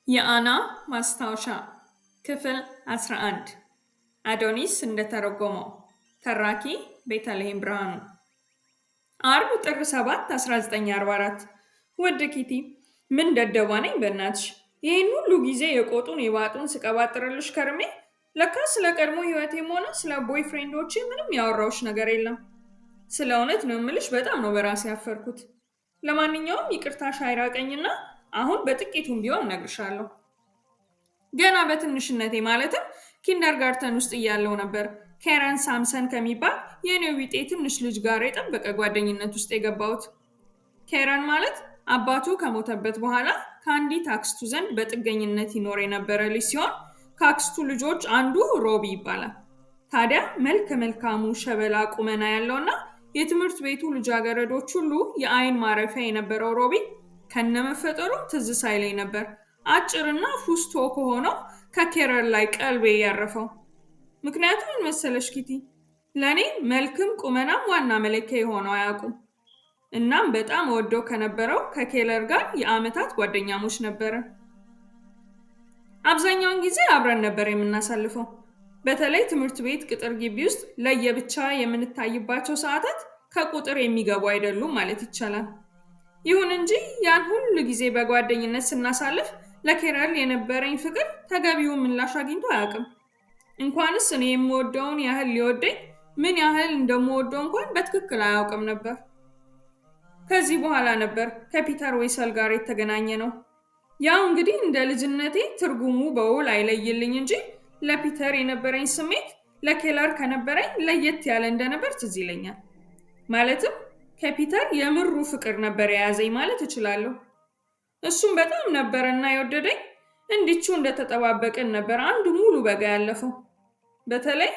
የአና ማስታወሻ ክፍል 11 አዶኒስ እንደተረጎመው። ተራኪ ቤተልሔም ብርሃኑ። አርብ ጥር 7 1944። ውድ ኪቲ፣ ምን ደደቧ ነኝ በእናትሽ! ይህን ሁሉ ጊዜ የቆጡን የባጡን ስቀባጥርልሽ ከርሜ ለካ ስለ ቀድሞ ህይወቴም ሆነ ስለ boyfriend ኦቼ ምንም ያወራሁሽ ነገር የለም። ስለ እውነት ነው የምልሽ፣ በጣም ነው በራሴ ያፈርኩት። ለማንኛውም ይቅርታሽ አይራቀኝና አሁን በጥቂቱም ቢሆን እነግርሻለሁ። ገና በትንሽነቴ፣ ማለትም kindergarten ውስጥ እያለሁ ነበር ኬረን ሳምሰን ከሚባል የኔው ቢጤ ትንሽ ልጅ ጋር የጠበቀ ጓደኝነት ውስጥ የገባሁት። ኬረን ማለት አባቱ ከሞተበት በኋላ ከአንዲት አክስቱ ዘንድ በጥገኝነት ይኖር የነበረ ልጅ ሲሆን ከአክስቱ ልጆች አንዱ ሮቢ ይባላል። ታዲያ መልከ መልካሙ፣ ሸበላ ቁመና ያለውና የትምህርት ቤቱ ልጃገረዶች ሁሉ የአይን ማረፊያ የነበረው ሮቢ ከነመፈጠሩ ትዝ ሳይለኝ ነበር አጭርና ፉስቶ ከሆነው ከኬረን ላይ ቀልቤ ያረፈው። ምክንያቱም ምን መሰለሽ ኪቲ፣ ለእኔ መልክም ቁመናም ዋና መለኪያ የሆነው አያውቁም። እናም በጣም ወደው ከነበረው ከኬለር ጋር የዓመታት ጓደኛሞች ነበርን። አብዛኛውን ጊዜ አብረን ነበር የምናሳልፈው። በተለይ ትምህርት ቤት ቅጥር ግቢ ውስጥ ለየብቻ የምንታይባቸው ሰዓታት ከቁጥር የሚገቡ አይደሉም ማለት ይቻላል። ይሁን እንጂ ያን ሁሉ ጊዜ በጓደኝነት ስናሳልፍ ለኬረል የነበረኝ ፍቅር ተገቢውን ምላሽ አግኝቶ አያውቅም። እንኳንስ እኔ የምወደውን ያህል ሊወደኝ፣ ምን ያህል እንደምወደው እንኳን በትክክል አያውቅም ነበር። ከዚህ በኋላ ነበር ከፒተር ዌሰል ጋር የተገናኘነው። ያው እንግዲህ እንደ ልጅነቴ ትርጉሙ በውል አይለይልኝ እንጂ ለፒተር የነበረኝ ስሜት ለኬለር ከነበረኝ ለየት ያለ እንደነበር ትዝ ይለኛል። ማለትም ከፒተር የምሩ ፍቅር ነበር የያዘኝ ማለት እችላለሁ። እሱም በጣም ነበረና የወደደኝ። እንዲቹ እንደተጠባበቅን ነበር አንድ ሙሉ በጋ ያለፈው። በተለይ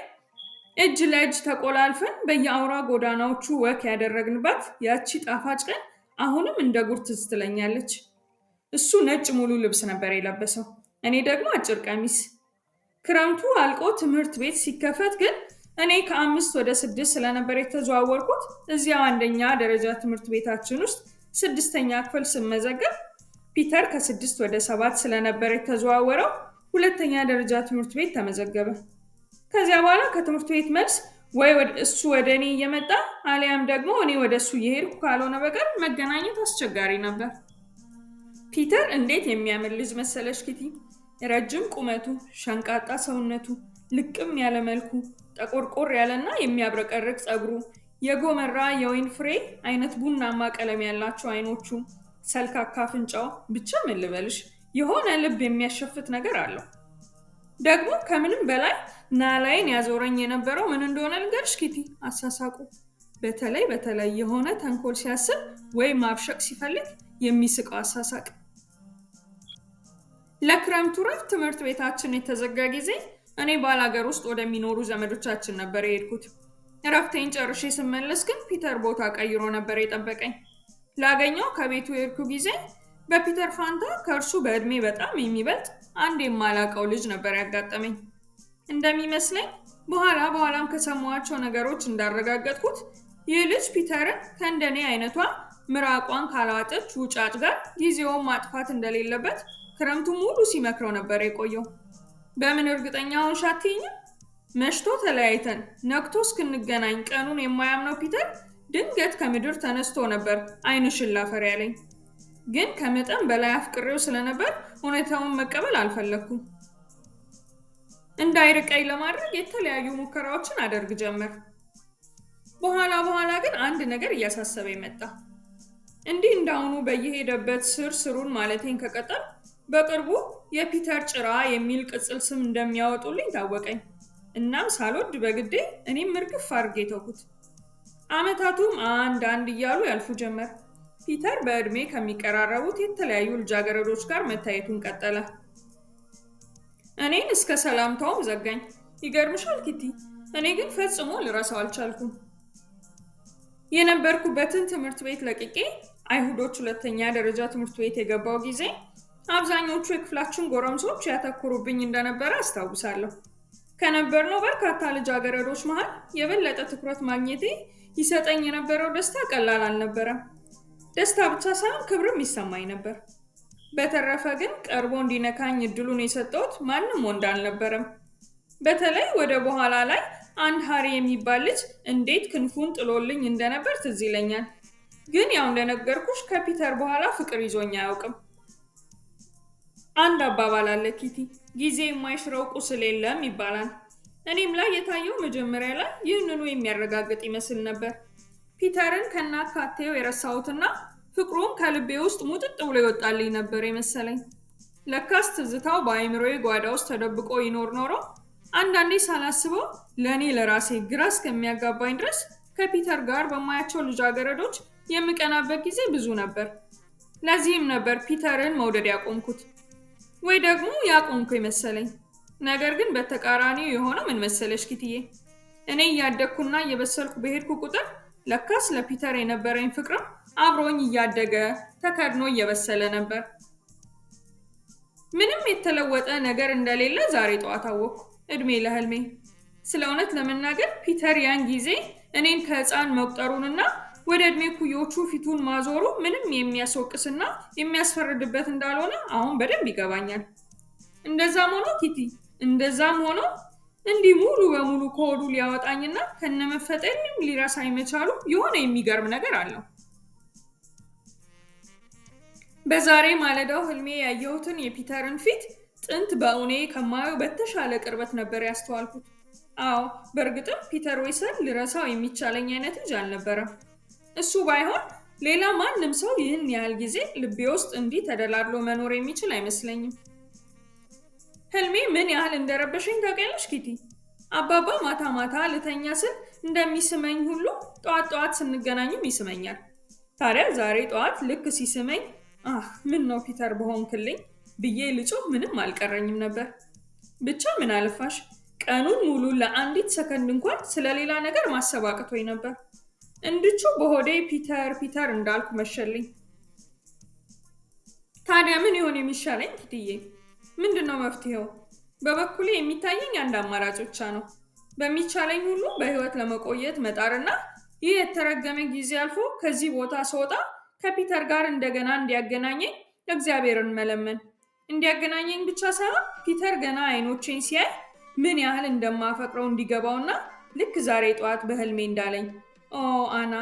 እጅ ለእጅ ተቆላልፈን በየአውራ ጎዳናዎቹ walk ያደረግንባት ያቺ ጣፋጭ ቀን አሁንም እንደ ጉድ ትዝ ትለኛለች። እሱ ነጭ ሙሉ ልብስ ነበር የለበሰው፣ እኔ ደግሞ አጭር ቀሚስ። ክረምቱ አልቆ ትምህርት ቤት ሲከፈት ግን እኔ ከ5 ወደ 6 ስለነበር የተዘዋወርኩት፣ እዚያው አንደኛ ደረጃ ትምህርት ቤታችን ውስጥ ስድስተኛ ክፍል ስመዘገብ፣ ፒተር ከ6 ወደ 7 ስለነበር የተዘዋወረው ሁለተኛ ደረጃ ትምህርት ቤት ተመዘገበ። ከዚያ በኋላ ከትምህርት ቤት መልስ ወይ እሱ ወደ እኔ እየመጣ አሊያም ደግሞ እኔ ወደ እሱ እየሄድኩ ካልሆነ በቀር መገናኘት አስቸጋሪ ነበር። ፒተር እንዴት የሚያምር ልጅ መሰለሽ ኪቲ! ረጅም ቁመቱ፣ ሸንቃጣ ሰውነቱ፣ ልቅም ያለ መልኩ፣ ጠቆርቆር ያለና የሚያብረቀርቅ ጸጉሩ፣ የጎመራ የወይን ፍሬ አይነት ቡናማ ቀለም ያላቸው አይኖቹ፣ ሰልካካ አፍንጫው፣ ብቻ ምን ልበልሽ፣ የሆነ ልብ የሚያሸፍት ነገር አለው። ደግሞ ከምንም በላይ ናላዬን ያዞረኝ የነበረው ምን እንደሆነ ልንገርሽ ኪቲ፣ አሳሳቁ። በተለይ በተለይ የሆነ ተንኮል ሲያስብ ወይም ማብሸቅ ሲፈልግ የሚስቀው አሳሳቅ። ለክረምቱ ረፍት ትምህርት ቤታችን የተዘጋ ጊዜ እኔ ባላገር ውስጥ ወደሚኖሩ ዘመዶቻችን ነበር የሄድኩት። እረፍቴን ጨርሼ ስመለስ ግን ፒተር ቦታ ቀይሮ ነበር የጠበቀኝ። ላገኘው ከቤቱ የሄድኩ ጊዜ በፒተር ፋንታ ከእርሱ በዕድሜ በጣም የሚበልጥ አንድ የማላውቀው ልጅ ነበር ያጋጠመኝ። እንደሚመስለኝ፣ በኋላ በኋላም ከሰማኋቸው ነገሮች እንዳረጋገጥኩት፣ ይህ ልጅ ፒተርን ከእንደኔ አይነቷ ምራቋን ካላዋጠች ውጫጭ ጋር ጊዜውን ማጥፋት እንደሌለበት ክረምቱ ሙሉ ሲመክረው ነበር የቆየው። በምን እርግጠኛ ሆንሽ አትይኝም? መሽቶ ተለያይተን ነግቶ እስክንገናኝ ቀኑን የማያምነው ፒተር ድንገት ከምድር ተነስቶ ነበር ዓይንሽን ላፈር ያለኝ። ግን ከመጠን በላይ አፍቅሬው ስለነበር እውነታውን መቀበል አልፈለግኩም። እንዳይርቀኝ ለማድረግ የተለያዩ ሙከራዎችን አደርግ ጀመር። በኋላ በኋላ ግን አንድ ነገር እያሳሰበኝ መጣ። እንዲህ እንዳሁኑ በየሄደበት ስር ስሩን ማለቴን ከቀጠልኩ በቅርቡ የፒተር ጭራ የሚል ቅጽል ስም እንደሚያወጡልኝ ታወቀኝ። እናም ሳልወድ በግዴ እኔም እርግፍ አድርጌ ተውኩት። ዓመታቱም አንድ አንድ እያሉ ያልፉ ጀመር። ፒተር በዕድሜ ከሚቀራረቡት የተለያዩ ልጃገረዶች ጋር መታየቱን ቀጠለ። እኔን እስከ ሰላምታውም ዘጋኝ። ይገርምሻል ኪቲ፣ እኔ ግን ፈጽሞ ልረሳው አልቻልኩም። የነበርኩበትን ትምህርት ቤት ለቅቄ አይሁዶች ሁለተኛ ደረጃ ትምህርት ቤት የገባሁ ጊዜ አብዛኞቹ የክፍላችን ጎረምሶች ያተኩሩብኝ እንደነበረ አስታውሳለሁ። ከነበርነው በርካታ ልጃገረዶች መሃል የበለጠ ትኩረት ማግኘቴ ይሰጠኝ የነበረው ደስታ ቀላል አልነበረም። ደስታ ብቻ ሳይሆን ክብርም ይሰማኝ ነበር። በተረፈ ግን ቀርቦ እንዲነካኝ እድሉን የሰጠሁት ማንም ወንድ አልነበረም። በተለይ ወደ በኋላ ላይ አንድ ሃሪ የሚባል ልጅ እንዴት ክንፉን ጥሎልኝ እንደነበር ትዝ ይለኛል። ግን ያው እንደነገርኩሽ ከፒተር በኋላ ፍቅር ይዞኝ አያውቅም። አንድ አባባል አለ ኪቲ፣ ጊዜ የማይሽረው ቁስል የለም ይባላል። እኔም ላይ የታየው መጀመሪያ ላይ ይህንኑ የሚያረጋግጥ ይመስል ነበር። ፒተርን ከናካቴው የረሳሁትና ፍቅሩም ከልቤ ውስጥ ሙጥጥ ብሎ ይወጣልኝ ነበር የመሰለኝ። ለካስ ትዝታው በአእምሮዬ ጓዳ ውስጥ ተደብቆ ይኖር ኖሮ አንዳንዴ ሳላስበው ለእኔ ለራሴ ግራ እስከሚያጋባኝ ድረስ ከፒተር ጋር በማያቸው ልጃገረዶች የምቀናበት ጊዜ ብዙ ነበር። ለዚህም ነበር ፒተርን መውደድ ያቆምኩት፣ ወይ ደግሞ ያቆምኩ የመሰለኝ። ነገር ግን በተቃራኒው የሆነው ምን መሰለሽ ኪትዬ፣ እኔ እያደግኩና እየበሰልኩ በሄድኩ ቁጥር ለካስ ለፒተር የነበረኝ ፍቅርም አብሮኝ እያደገ ተከድኖ እየበሰለ ነበር። ምንም የተለወጠ ነገር እንደሌለ ዛሬ ጠዋት አወቅኩ። እድሜ ለህልሜ። ስለ እውነት ለመናገር ፒተር ያን ጊዜ እኔን ከህፃን መቁጠሩንና ወደ እድሜ ኩዮቹ ፊቱን ማዞሩ ምንም የሚያስወቅስና የሚያስፈርድበት እንዳልሆነ አሁን በደንብ ይገባኛል። እንደዛም ሆኖ ኪቲ፣ እንደዛም ሆኖ እንዲህ ሙሉ በሙሉ ከሆዱ ሊያወጣኝና ከነመፈጠሬም ሊረሳኝ መቻሉ የሆነ የሚገርም ነገር አለው። በዛሬ ማለዳው ህልሜ ያየሁትን የፒተርን ፊት ጥንት በእውኔ ከማየው በተሻለ ቅርበት ነበር ያስተዋልኩት። አዎ፣ በእርግጥም ፒተር ዌሰን ልረሳው የሚቻለኝ አይነት ልጅ አልነበረም። እሱ ባይሆን ሌላ ማንም ሰው ይህን ያህል ጊዜ ልቤ ውስጥ እንዲህ ተደላድሎ መኖር የሚችል አይመስለኝም። ህልሜ ምን ያህል እንደረበሸኝ ታውቂያለሽ ኪቲ? አባባ ማታ ማታ ልተኛ ስል እንደሚስመኝ ሁሉ ጠዋት ጠዋት ስንገናኝም ይስመኛል። ታዲያ ዛሬ ጠዋት ልክ ሲስመኝ አህ ምን ነው ፒተር በሆንክልኝ ብዬ ልጮህ ምንም አልቀረኝም ነበር። ብቻ ምን አለፋሽ ቀኑን ሙሉ ለአንዲት ሰከንድ እንኳን ስለሌላ ነገር ማሰብ አቅቶኝ ነበር። እንድቹ በሆዴ ፒተር ፒተር እንዳልኩ መሸልኝ። ታዲያ ምን ይሆን የሚሻለኝ ኪትዬ? ምንድን ነው መፍትሄው? በበኩሌ የሚታየኝ አንድ አማራጭ ብቻ ነው። በሚቻለኝ ሁሉ በህይወት ለመቆየት መጣርና ይህ የተረገመ ጊዜ አልፎ ከዚህ ቦታ ስወጣ ከፒተር ጋር እንደገና እንዲያገናኘኝ እግዚአብሔርን መለመን። እንዲያገናኘኝ ብቻ ሳይሆን ፒተር ገና አይኖቼን ሲያይ ምን ያህል እንደማፈቅረው እንዲገባውና ልክ ዛሬ ጠዋት በህልሜ እንዳለኝ ኦ አና፣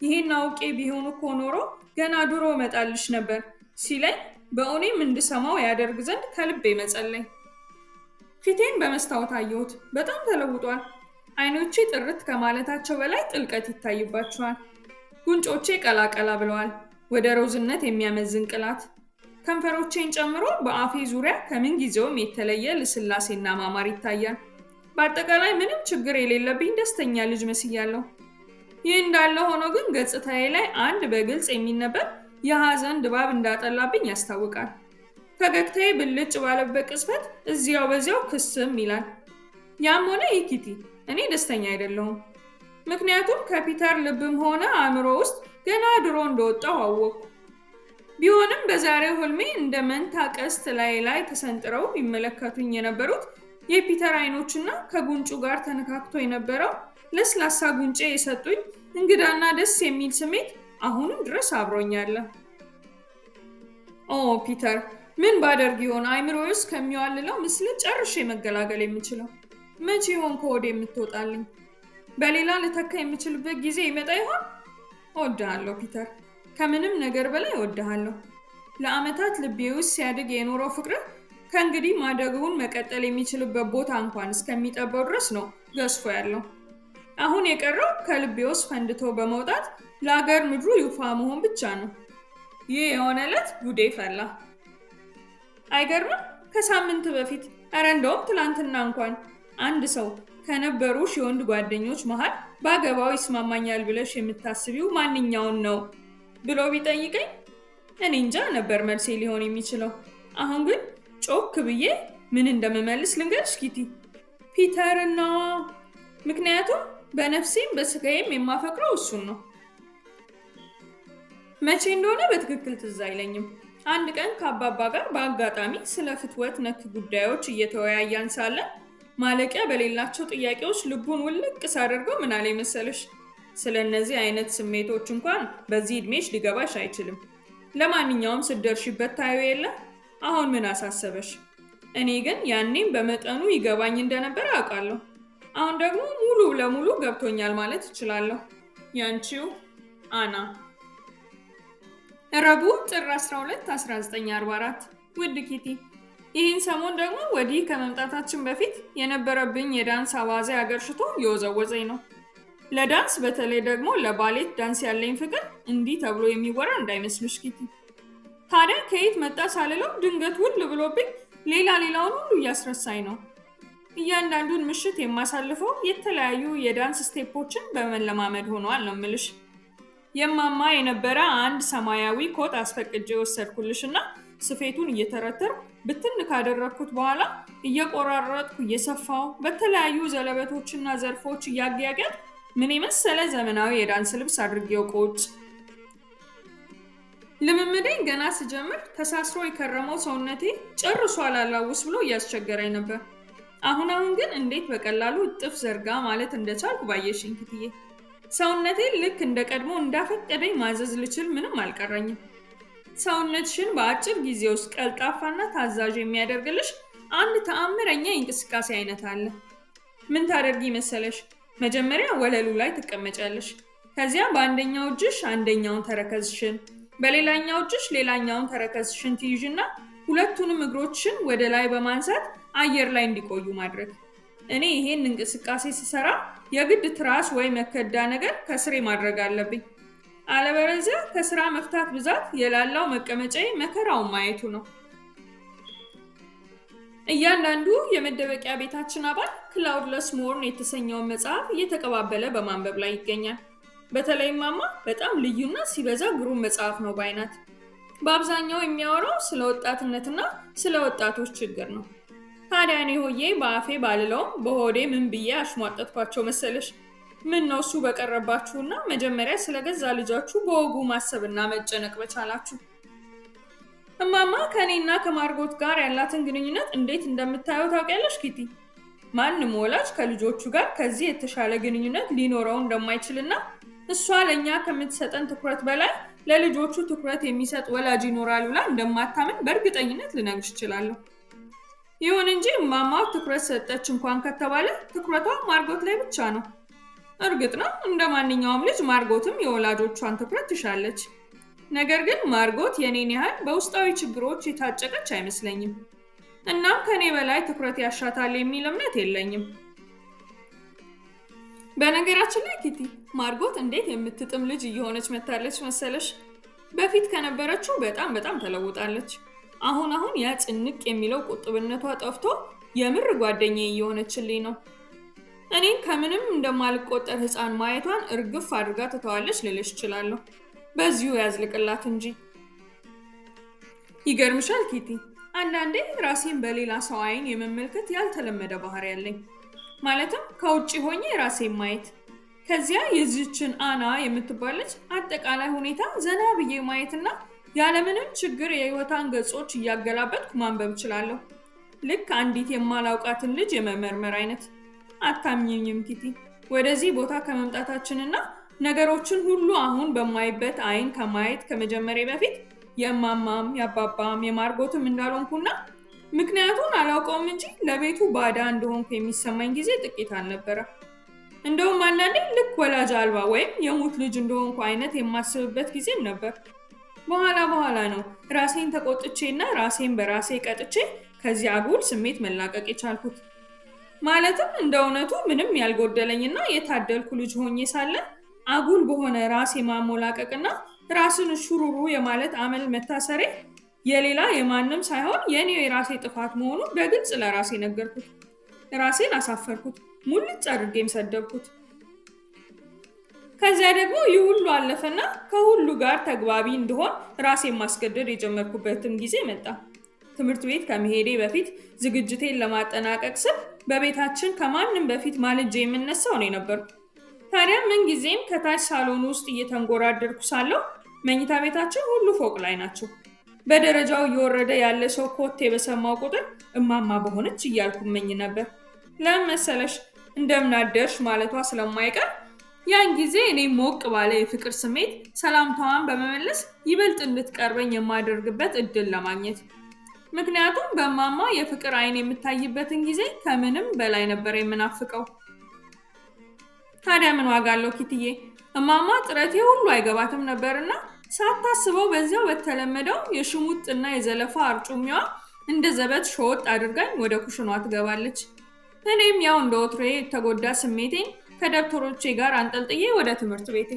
ይሄን አውቄ ቢሆን እኮ ኖሮ ገና ድሮ እመጣልሽ ነበር ሲለኝ በእውኔም እንድሰማው ያደርግ ዘንድ ከልቤ መጸለይ። ፊቴን በመስታወት አየሁት። በጣም ተለውጧል። አይኖቼ ጥርት ከማለታቸው በላይ ጥልቀት ይታይባቸዋል። ጉንጮቼ ቀላቀላ ብለዋል፣ ወደ ሮዝነት የሚያመዝን ቅላት። ከንፈሮቼን ጨምሮ በአፌ ዙሪያ ከምን ጊዜውም የተለየ ልስላሴና ማማር ይታያል። በአጠቃላይ ምንም ችግር የሌለብኝ ደስተኛ ልጅ መስያለሁ። ይህ እንዳለ ሆኖ ግን ገጽታዬ ላይ አንድ በግልጽ የሚነበብ የሐዘን ድባብ እንዳጠላብኝ ያስታውቃል። ፈገግታዬ ብልጭ ባለበት ቅጽበት እዚያው በዚያው ክስም ይላል። ያም ሆነ ይህ ኪቲ፣ እኔ ደስተኛ አይደለሁም። ምክንያቱም ከፒተር ልብም ሆነ አእምሮ ውስጥ ገና ድሮ እንደወጣሁ አወቅኩ። ቢሆንም በዛሬው ህልሜ እንደ መንታ ቀስት ላይ ላይ ተሰንጥረው ይመለከቱኝ የነበሩት የፒተር አይኖችና ከጉንጩ ጋር ተነካክቶ የነበረው ለስላሳ ጉንጬ የሰጡኝ እንግዳና ደስ የሚል ስሜት አሁንም ድረስ አብሮኛል። ኦ ፒተር፣ ምን ባደርግ ይሆን አይምሮዬ ውስጥ ከሚዋልለው ምስል ጨርሼ መገላገል የምችለው? መቼ ይሆን ከሆዴ የምትወጣልኝ? በሌላ ልተካ የምችልበት ጊዜ ይመጣ ይሆን? እወድሃለሁ ፒተር፣ ከምንም ነገር በላይ እወድሃለሁ። ለዓመታት ልቤ ውስጥ ሲያድግ የኖረው ፍቅር ከእንግዲህ ማደጉን መቀጠል የሚችልበት ቦታ እንኳን እስከሚጠበው ድረስ ነው ገዝፎ ያለው። አሁን የቀረው ከልቤ ውስጥ ፈንድቶ በመውጣት ለአገር ምድሩ ይፋ መሆን ብቻ ነው። ይህ የሆነ ዕለት ጉዴ ፈላ። አይገርምም? ከሳምንት በፊት፣ ኧረ እንደውም ትላንትና እንኳን አንድ ሰው ከነበሩሽ የወንድ ጓደኞች መሃል ባገባው ይስማማኛል ብለሽ የምታስቢው ማንኛውን ነው ብሎ ቢጠይቀኝ እኔ እንጃ ነበር መልሴ ሊሆን የሚችለው። አሁን ግን ጮክ ብዬ ምን እንደምመልስ ልንገርሽ ኪቲ፣ ፒተር ነው። ምክንያቱም በነፍሴም በስጋዬም የማፈቅረው እሱን ነው። መቼ እንደሆነ በትክክል ትዝ አይለኝም። አንድ ቀን ከአባባ ጋር በአጋጣሚ ስለ ፍትወት ነክ ጉዳዮች እየተወያያን ሳለን ማለቂያ በሌላቸው ጥያቄዎች ልቡን ውልቅ ሳደርገው ምን አለኝ መሰለሽ? ስለ እነዚህ አይነት ስሜቶች እንኳን በዚህ እድሜሽ ሊገባሽ አይችልም። ለማንኛውም ስትደርሺበት ታዩ የለ አሁን ምን አሳሰበሽ? እኔ ግን ያኔም በመጠኑ ይገባኝ እንደነበር አውቃለሁ። አሁን ደግሞ ሙሉ ለሙሉ ገብቶኛል ማለት እችላለሁ። ያንቺው አና። ረቡዕ ጥር 12 1944። ውድ ኪቲ፣ ይህን ሰሞን ደግሞ ወዲህ ከመምጣታችን በፊት የነበረብኝ የዳንስ አባዜ አገርሽቶ እየወዘወዘኝ ነው። ለዳንስ በተለይ ደግሞ ለባሌት ዳንስ ያለኝ ፍቅር እንዲህ ተብሎ የሚወራ እንዳይመስልሽ ኪቲ። ታዲያ ከየት መጣ ሳልለው ድንገት ውል ብሎብኝ ሌላ ሌላውን ሁሉ እያስረሳኝ ነው። እያንዳንዱን ምሽት የማሳልፈው የተለያዩ የዳንስ step ኦችን በመለማመድ ሆኗል ነው የምልሽ። የማማ የነበረ አንድ ሰማያዊ ኮት አስፈቅጄ ወሰድኩልሽና ስፌቱን እየተረተርኩ ብትን ካደረግኩት በኋላ እየቆራረጥኩ እየሰፋው በተለያዩ ዘለበቶችና ዘርፎች እያጊያጌጥ ምን የመሰለ ዘመናዊ የዳንስ ልብስ አድርጌው ቁጭ። ልምምዴን ገና ስጀምር ተሳስሮ የከረመው ሰውነቴ ጨርሶ አላላውስ ብሎ እያስቸገረኝ ነበር። አሁን አሁን ግን እንዴት በቀላሉ እጥፍ ዘርጋ ማለት እንደቻልኩ ባየሽኝ ክትዬ። ሰውነቴ ልክ እንደ ቀድሞ እንዳፈቀደኝ ማዘዝ ልችል ምንም አልቀረኝም። ሰውነትሽን በአጭር ጊዜ ውስጥ ቀልጣፋና ታዛዥ የሚያደርግልሽ አንድ ተአምረኛ የእንቅስቃሴ አይነት አለ። ምን ታደርጊ መሰለሽ? መጀመሪያ ወለሉ ላይ ትቀመጫለሽ። ከዚያ በአንደኛው እጅሽ አንደኛውን ተረከዝሽን፣ በሌላኛው እጅሽ ሌላኛውን ተረከዝሽን ትይዥና ሁለቱንም እግሮችሽን ወደ ላይ በማንሳት አየር ላይ እንዲቆዩ ማድረግ። እኔ ይሄን እንቅስቃሴ ስሰራ የግድ ትራስ ወይ መከዳ ነገር ከስሬ ማድረግ አለብኝ። አለበለዚያ ከስራ መፍታት ብዛት የላላው መቀመጫዬ መከራውን ማየቱ ነው። እያንዳንዱ የመደበቂያ ቤታችን አባል Cloudless Morn የተሰኘውን መጽሐፍ እየተቀባበለ በማንበብ ላይ ይገኛል። በተለይ ማማ በጣም ልዩና ሲበዛ ግሩም መጽሐፍ ነው ባይናት። በአብዛኛው የሚያወራው ስለ ወጣትነትና ስለ ወጣቶች ችግር ነው። ታዲያ እኔ ሆዬ በአፌ ባልለውም በሆዴ ምን ብዬ አሽሟጠጥኳቸው መሰለሽ? ምን ነው እሱ በቀረባችሁና መጀመሪያ ስለገዛ ልጃችሁ በወጉ ማሰብና መጨነቅ በቻላችሁ። እማማ ከእኔና ከማርጎት ጋር ያላትን ግንኙነት እንዴት እንደምታየው ታውቂያለሽ ኪቲ? ማንም ወላጅ ከልጆቹ ጋር ከዚህ የተሻለ ግንኙነት ሊኖረው እንደማይችልና እሷ ለእኛ ከምትሰጠን ትኩረት በላይ ለልጆቹ ትኩረት የሚሰጥ ወላጅ ይኖራል ብላ እንደማታምን በእርግጠኝነት ልነግርሽ እችላለሁ። ይሁን እንጂ እማማ ትኩረት ሰጠች እንኳን ከተባለ ትኩረቷ ማርጎት ላይ ብቻ ነው። እርግጥ ነው እንደ ማንኛውም ልጅ ማርጎትም የወላጆቿን ትኩረት ትሻለች። ነገር ግን ማርጎት የኔን ያህል በውስጣዊ ችግሮች የታጨቀች አይመስለኝም። እናም ከኔ በላይ ትኩረት ያሻታል የሚል እምነት የለኝም። በነገራችን ላይ ኪቲ፣ ማርጎት እንዴት የምትጥም ልጅ እየሆነች መታለች መሰለሽ? በፊት ከነበረችው በጣም በጣም ተለውጣለች። አሁን አሁን ያ ጭንቅ የሚለው ቁጥብነቷ ጠፍቶ የምር ጓደኛዬ እየሆነችልኝ ነው። እኔን ከምንም እንደማልቆጠር ሕፃን ማየቷን እርግፍ አድርጋ ትተዋለች ልልሽ እችላለሁ። በዚሁ ያዝልቅላት እንጂ። ይገርምሻል ኪቲ፣ አንዳንዴ ራሴን በሌላ ሰው አይን የመመልከት ያልተለመደ ባህሪ ያለኝ። ማለትም ከውጭ ሆኜ ራሴን ማየት፣ ከዚያ የዚችን አና የምትባለች አጠቃላይ ሁኔታ ዘና ብዬ ማየትና ያለምንም ችግር የህይወቷን ገጾች እያገላበጥኩ ማንበብ እችላለሁ። ልክ አንዲት የማላውቃትን ልጅ የመመርመር አይነት። አታምኚኝም ኪቲ፣ ወደዚህ ቦታ ከመምጣታችንና ነገሮችን ሁሉ አሁን በማይበት አይን ከማየት ከመጀመሬ በፊት የእማማም የአባባም የማርጎትም እንዳልሆንኩና ምክንያቱን አላውቀውም እንጂ ለቤቱ ባዳ እንደሆንኩ የሚሰማኝ ጊዜ ጥቂት አልነበረ። እንደውም አንዳንዴ ልክ ወላጅ አልባ ወይም የሙት ልጅ እንደሆንኩ አይነት የማስብበት ጊዜም ነበር። በኋላ በኋላ ነው ራሴን ተቆጥቼና ራሴን በራሴ ቀጥቼ ከዚህ አጉል ስሜት መላቀቅ የቻልኩት። ማለትም እንደ እውነቱ ምንም ያልጎደለኝና የታደልኩ ልጅ ሆኜ ሳለ አጉል በሆነ ራሴ ማሞላቀቅና ራስን ሹሩሩ የማለት አመል መታሰሬ የሌላ የማንም ሳይሆን የኔው የራሴ ጥፋት መሆኑን በግልጽ ለራሴ ነገርኩት። ራሴን አሳፈርኩት፣ ሙልጭ አድርጌም ሰደብኩት። ከዚያ ደግሞ ይህ ሁሉ አለፈና ከሁሉ ጋር ተግባቢ እንደሆን ራሴን ማስገደድ የጀመርኩበትም ጊዜ መጣ። ትምህርት ቤት ከመሄዴ በፊት ዝግጅቴን ለማጠናቀቅ ስል በቤታችን ከማንም በፊት ማልጄ የምነሳው እኔ ነበርኩ። ታዲያ ምን ጊዜም ከታች ሳሎን ውስጥ እየተንጎራደርኩ ሳለሁ መኝታ ቤታችን ሁሉ ፎቅ ላይ ናቸው። በደረጃው እየወረደ ያለ ሰው ኮቴ በሰማው ቁጥር እማማ በሆነች እያልኩ እመኝ ነበር። ለምን መሰለሽ? እንደምን አደርሽ ማለቷ ስለማይቀር ያን ጊዜ እኔ ሞቅ ባለ የፍቅር ስሜት ሰላምታዋን በመመለስ ይበልጥ እንድትቀርበኝ የማደርግበት እድል ለማግኘት። ምክንያቱም በማማ የፍቅር አይን የምታይበትን ጊዜ ከምንም በላይ ነበር የምናፍቀው። ታዲያ ምን ዋጋ አለው ኪትዬ? እማማ ጥረቴ ሁሉ አይገባትም ነበርና ሳታስበው በዚያው በተለመደው የሽሙጥና የዘለፋ አርጩሚዋ እንደ ዘበት ሾጥ አድርጋኝ ወደ ኩሽኗ ትገባለች። እኔም ያው እንደ ወትሮዬ የተጎዳ ስሜቴን ከደብተሮቼ ጋር አንጠልጥዬ ወደ ትምህርት ቤቴ።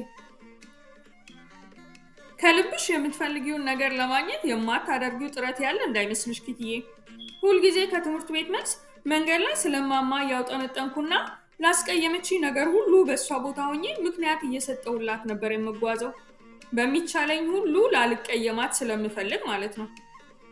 ከልብሽ የምትፈልጊውን ነገር ለማግኘት የማታደርጊው ጥረት ያለ እንዳይመስልሽ ኪትዬ። ሁልጊዜ ከትምህርት ቤት መልስ መንገድ ላይ ስለማማ እያውጠነጠንኩና ላስቀየመችኝ ነገር ሁሉ በእሷ ቦታ ሆኜ ምክንያት እየሰጠሁላት ነበር የምጓዘው። በሚቻለኝ ሁሉ ላልቀየማት ስለምፈልግ ማለት ነው።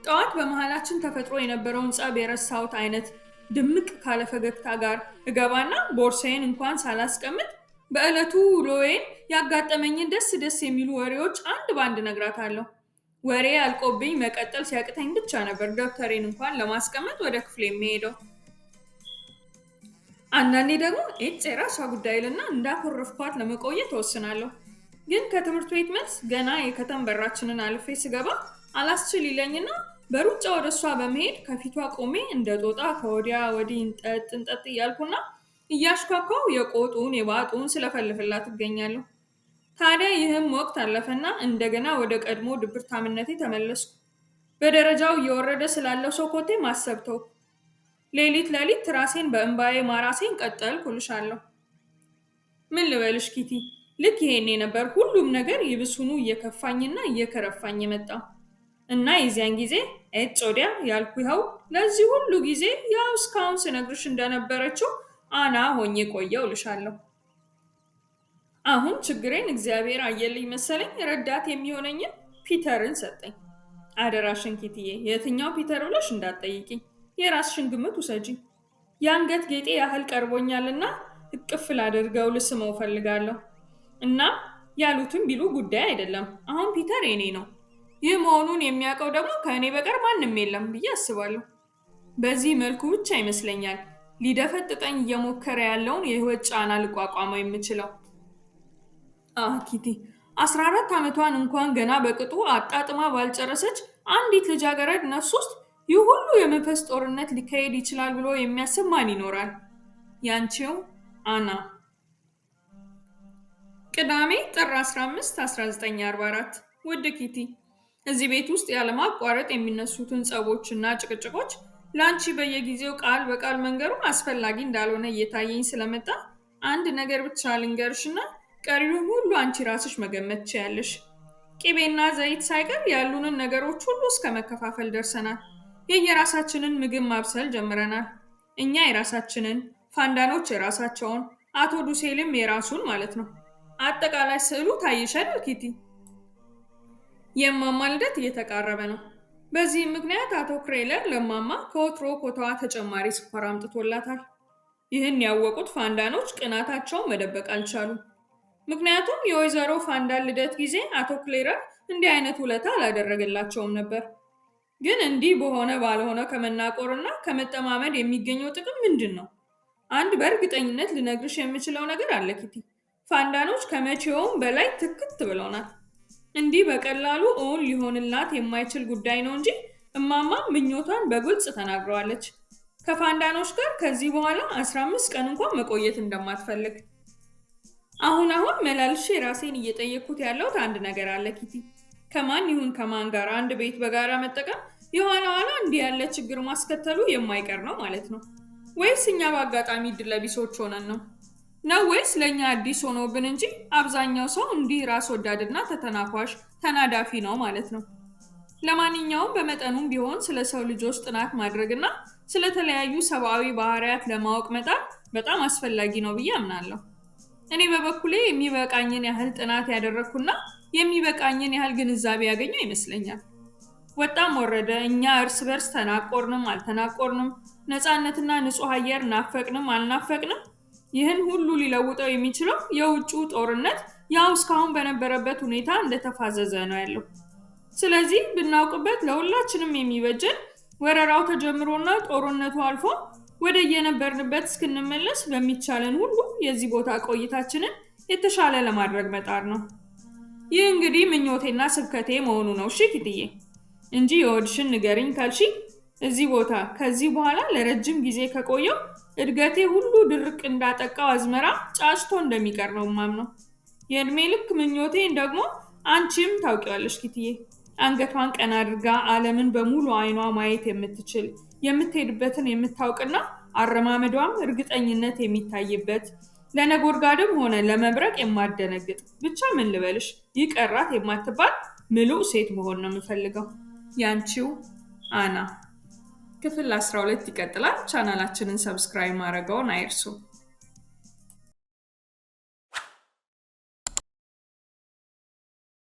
ጠዋት በመሃላችን ተፈጥሮ የነበረውን ጸብ የረሳሁት አይነት ድምቅ ካለ ፈገግታ ጋር እገባና ቦርሳዬን እንኳን ሳላስቀምጥ በዕለቱ ውሎዬን ያጋጠመኝን ደስ ደስ የሚሉ ወሬዎች አንድ በአንድ እነግራታለሁ። ወሬ አልቆብኝ መቀጠል ሲያቅተኝ ብቻ ነበር ደብተሬን እንኳን ለማስቀመጥ ወደ ክፍሌ የምሄደው። አንዳንዴ ደግሞ ኤጭ የራሷ ጉዳይ ልና እንዳኮረፍኳት ለመቆየት እወስናለሁ። ግን ከትምህርት ቤት መልስ ገና የከተም በራችንን አልፌ ስገባ አላስችል ይለኝና በሩጫ ወደ እሷ በመሄድ ከፊቷ ቆሜ እንደ ጦጣ ከወዲያ ወዲህ እንጠጥ እንጠጥ እያልኩና እያሽኳኳው የቆጡን የባጡን ስለፈልፍላት እገኛለሁ። ታዲያ ይህም ወቅት አለፈና እንደገና ወደ ቀድሞ ድብርታምነቴ ተመለስኩ። በደረጃው እየወረደ ስላለው ሰው ኮቴ ማሰብ ተውኩ። ሌሊት ሌሊት ራሴን በእንባዬ ማራሴን ቀጠልኩ እልሻለሁ። ምን ልበልሽ ኪቲ፣ ልክ ይሄኔ ነበር ሁሉም ነገር ይብሱኑ እየከፋኝና እየከረፋኝ የመጣው። እና የዚያን ጊዜ ኤጭ ወዲያ ያልኩ ይኸው ለዚህ ሁሉ ጊዜ ያው እስካሁን ስነግርሽ እንደነበረችው አና ሆኜ ቆየው እልሻለሁ። አሁን ችግሬን እግዚአብሔር አየልኝ መሰለኝ፣ ረዳት የሚሆነኝን ፒተርን ሰጠኝ። አደራሽን ኪትዬ፣ የትኛው ፒተር ብለሽ እንዳትጠይቂኝ፣ የራስሽን ግምት ውሰጂ። የአንገት ጌጤ ያህል ቀርቦኛልና እቅፍ ላድርገው ልስመው እፈልጋለሁ። እናም ያሉትን ቢሉ ጉዳይ አይደለም፣ አሁን ፒተር የኔ ነው። ይህ መሆኑን የሚያውቀው ደግሞ ከእኔ በቀር ማንም የለም ብዬ አስባለሁ። በዚህ መልኩ ብቻ ይመስለኛል ሊደፈጥጠኝ እየሞከረ ያለውን የህይወት ጫና ልቋቋመው የምችለው። አህ ኪቲ፣ 14 ዓመቷን እንኳን ገና በቅጡ አጣጥማ ባልጨረሰች አንዲት ልጃገረድ ነፍስ ውስጥ ይህ ሁሉ የመንፈስ ጦርነት ሊካሄድ ይችላል ብሎ የሚያስብ ማን ይኖራል? ያንቺው አና። ቅዳሜ ጥር 15 1944። ውድ ኪቲ፣ እዚህ ቤት ውስጥ ያለማቋረጥ የሚነሱትን ጸቦችና ጭቅጭቆች ለአንቺ በየጊዜው ቃል በቃል መንገሩ አስፈላጊ እንዳልሆነ እየታየኝ ስለመጣ አንድ ነገር ብቻ ልንገርሽና ቀሪውን ሁሉ አንቺ ራስሽ መገመት ትችያለሽ። ቅቤና ዘይት ሳይቀር ያሉንን ነገሮች ሁሉ እስከ መከፋፈል ደርሰናል። የየራሳችንን ምግብ ማብሰል ጀምረናል። እኛ የራሳችንን፣ ፋንዳኖች የራሳቸውን፣ አቶ ዱሴልም የራሱን ማለት ነው። አጠቃላይ ስዕሉ ታይሻል ኪቲ። የእማማ ልደት እየተቃረበ ነው። በዚህም ምክንያት አቶ ክሬለር ለማማ ከወትሮ ኮታዋ ተጨማሪ ስኳር አምጥቶላታል። ይህን ያወቁት ፋንዳኖች ቅናታቸውን መደበቅ አልቻሉም። ምክንያቱም የወይዘሮ ፋንዳን ልደት ጊዜ አቶ ክሌረር እንዲህ አይነት ውለታ አላደረገላቸውም ነበር። ግን እንዲህ በሆነ ባልሆነ ከመናቆርና ከመጠማመድ የሚገኘው ጥቅም ምንድን ነው? አንድ በእርግጠኝነት ልነግርሽ የምችለው ነገር አለ ኪቲ። ፋንዳኖች ከመቼውም በላይ ትክት ብለውናል። እንዲህ በቀላሉ እውን ሊሆንላት የማይችል ጉዳይ ነው እንጂ እማማ ምኞቷን በግልጽ ተናግረዋለች። ከፋንዳኖች ጋር ከዚህ በኋላ 15 ቀን እንኳን መቆየት እንደማትፈልግ። አሁን አሁን መላልሼ ራሴን እየጠየቅኩት ያለሁት አንድ ነገር አለ ኪቲ። ከማን ይሁን ከማን ጋር አንድ ቤት በጋራ መጠቀም የኋላ ኋላ እንዲህ ያለ ችግር ማስከተሉ የማይቀር ነው ማለት ነው። ወይስ እኛ በአጋጣሚ ዕድለቢሶች ሆነን ነው? ነው ወይስ ለእኛ አዲስ ሆኖብን እንጂ አብዛኛው ሰው እንዲህ ራስ ወዳድና ተተናኳሽ ተናዳፊ ነው ማለት ነው። ለማንኛውም በመጠኑም ቢሆን ስለ ሰው ልጆች ጥናት ማድረግና ስለተለያዩ ሰብአዊ ባህሪያት ለማወቅ መጣር በጣም አስፈላጊ ነው ብዬ አምናለሁ። እኔ በበኩሌ የሚበቃኝን ያህል ጥናት ያደረግኩና የሚበቃኝን ያህል ግንዛቤ ያገኘው ይመስለኛል። ወጣም ወረደ እኛ እርስ በርስ ተናቆርንም አልተናቆርንም፣ ነፃነትና ንጹህ አየር ናፈቅንም አልናፈቅንም፣ ይህን ሁሉ ሊለውጠው የሚችለው የውጭው ጦርነት ያው እስካሁን በነበረበት ሁኔታ እንደተፋዘዘ ነው ያለው። ስለዚህ ብናውቅበት ለሁላችንም የሚበጀን ወረራው ተጀምሮና ጦርነቱ አልፎ ወደ የነበርንበት እስክንመለስ በሚቻለን ሁሉ የዚህ ቦታ ቆይታችንን የተሻለ ለማድረግ መጣር ነው። ይህ እንግዲህ ምኞቴና ስብከቴ መሆኑ ነው። እሺ ኪትዬ፣ እንጂ የወድሽን ንገሪኝ ካልሺ እዚህ ቦታ ከዚህ በኋላ ለረጅም ጊዜ ከቆየው እድገቴ ሁሉ ድርቅ እንዳጠቃው አዝመራ ጫጭቶ እንደሚቀር ነው የማምነው። የእድሜ ልክ ምኞቴን ደግሞ አንቺም ታውቂዋለሽ ኪትዬ። አንገቷን ቀና አድርጋ ዓለምን በሙሉ አይኗ ማየት የምትችል፣ የምትሄድበትን የምታውቅና አረማመዷም እርግጠኝነት የሚታይበት፣ ለነጎድጓድም ሆነ ለመብረቅ የማደነግጥ፣ ብቻ ምን ልበልሽ ይቀራት የማትባል ምሉእ ሴት መሆን ነው የምፈልገው። ያንቺው አና። ክፍል 12 ይቀጥላል። ቻናላችንን subscribe ማድረገውን አይርሱ።